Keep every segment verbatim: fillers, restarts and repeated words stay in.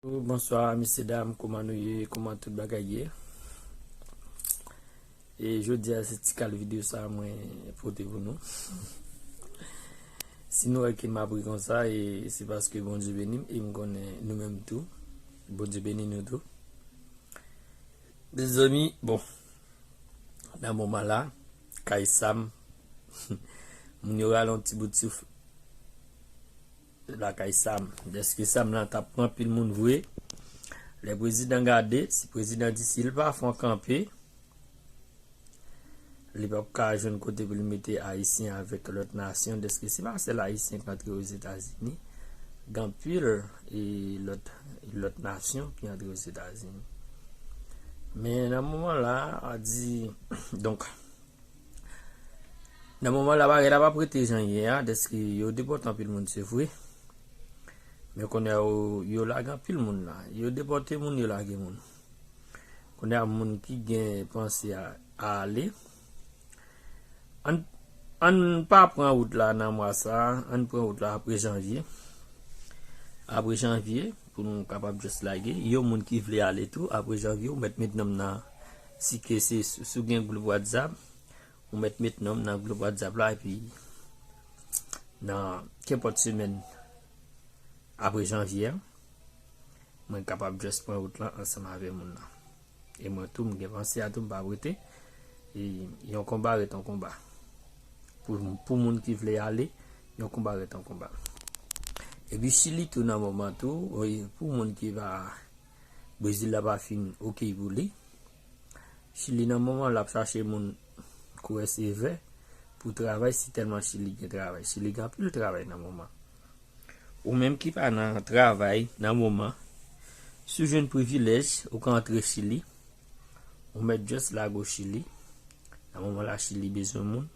Bonswa mesye dam, kòman nou ye? Kòman tout bagay ye? E jodi a se ti kal videyo sa mwen pote pou nou. Si nou wè ke m ap ri konsa, e se paske Bondye beni m, e m konnen nou menm tou, Bondye beni nou tou. Mezanmi, bon, nan moman la, kay Sam, moun yo rale yon ti bout souf lakay Sam. Dèske Sam lan t ap pran pil moun vre. Lè prezidan gade, si prezidan di si l pa fè yon kanpe, li p ap ka jwenn kote pou li mete Ayisyen avèk lòt nasyon, dèske se pa sèl Ayisyen k antre Ozetazini, gen anpil e lòt, lòt nasyon ki antre Ozetazini. Men nan moman la, a di, donk, nan moman la, bagay la p ap rete jan l ye a, dèske yo depòte anpil moun, se vre. Men kounye a, yo, yo lage anpil moun la. Yo depòte moun, yo lage moun. Kounye a, moun ki gen panse a, a ale, ann, ann pa pran wout la nan mwa sa a, ann pran wout la apre janvye. Apre janvye, pou nou kapab just lage. Yo, moun ki vle ale tou, apre janvye, ou mèt met non m nan, si ke se, si w gen gwoup WhatsApp, ou mèt met non m nan gwoup WhatsApp la, epi nan kenpòt semèn apre janvye a, mwen kapab just pran wout lan ansanm avè moun nan. E mwen tou, m gen panse a tou, m p ap rete. E yon konba ret yon konba. Pou, pou moun ki vle ale, yon konba ret yon konba. Epi Chili tou nan moman tou, wi, pou moun ki pa, Brezil la pa fin oke pou li. Chili nan moman l ap chache moun kou S E V pou travay, si tèlman Chili gen travay. Chili gen anpil travay nan moman. Ou menm ki pa nan travay nan moman, si w jwenn privilèj, ou ka antre Chili, ou mèt just lage w Chili. Nan moman la, Chili bezwen moun.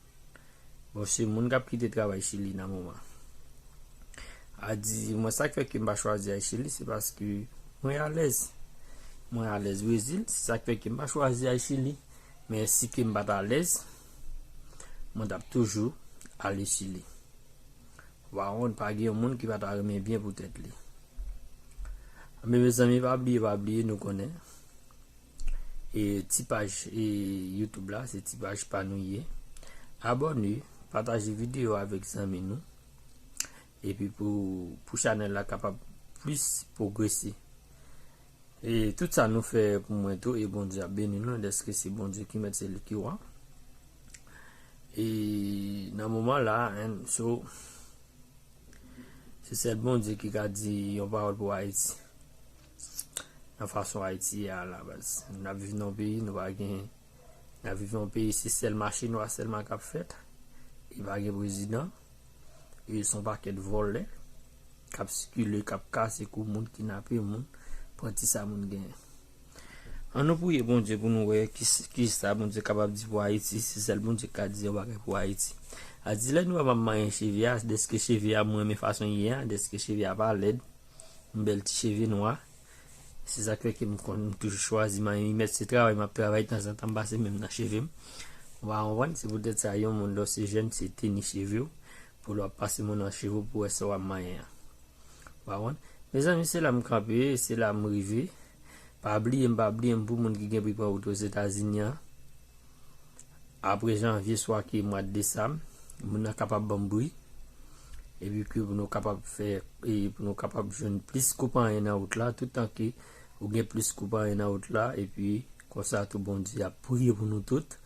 Bon, se moun k ap kite travay Chili nan moman. A di, mwen, sa k fè ke m pa chwazi al Chili, se paske mwen alèz. Mwen alèz Brezil, se sa k fè ke m pa chwazi al Chili. Men si ke m pa t alèz, mwen t ap toujou ale Chili. Ou pa konprann, pa gen yon moun ki pa ta renmen byen pou tèt li. Men mezanmi, pa bliye, pa bliye, nou konnen. E ti paj, e, YouTube la, se ti paj pa nou ye. Abòne, pataje videyo avèk zanmi nou. Epi pou, pou chanèl la kapab plis pwogrese. E tout sa nou fè pou mwen tou, e Bondye ap beni nou, dèske se Bondye ki mèt, se li ki wa. E nan moman la, and so, se sèl Bondye ki ka di yon pawòl pou Ayiti. Nan fason Ayiti ye a la baz. N ap viv nan yon peyi, nou pa gen, n ap viv nan yon peyi, se sèl mache nwa sèlman k ap fèt. E pa gen prezidan. E se yon pakèt vòlè k ap sikile, k ap kase kou moun, kidnape moun, pran ti sa moun genyen. An nou priye Bondye pou nou wè ki, ki sa Bondye kapab di pou Ayiti, se sèl Bondye k ka di yon bagay pou Ayiti. A di lè nou wè m ap manyen cheve a, dèske cheve a, mwen renmen fason l ye a, dèske cheve a pa lèd, yon bèl ti cheve nwa. Se sa k fè ke m konn, m toujou chwazi manyen. Li mèt se travay m ap travay, tanzantan m pase menm nan cheve m. Ou pa konprann? Se poutèt sa, yon moun, lè w se jèn, se teni cheve w, pou lè w ap pase moun nan cheve w, pou wè sa w ap manyen an. Ou pa konprann? Mezanmi, se la m kanpe, se la m rive. Pa bliye m, pa bliye m pou moun ki gen pou pran wout Ozetazini an. Apre janvye, swa ke mwa desanm, moun nan kapab ban m bri. Epi ke pou nou kapab fè, e pou nou kapab jwenn plis kou panyen nan wout la, toutan ke ou gen plis kou panyen nan wout la, epi konsa tou Bondye ap priye pou nou tout.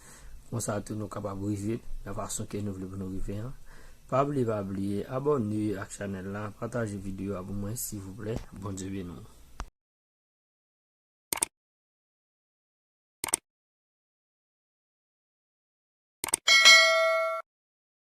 Konsa tou nou kapab rive nan fason ke nou vle pou nou rive an. Pa bliye, pa bliye, abòne ak chanèl la, pataje videyo a pou mwen, silvouplè. Bondye beni w.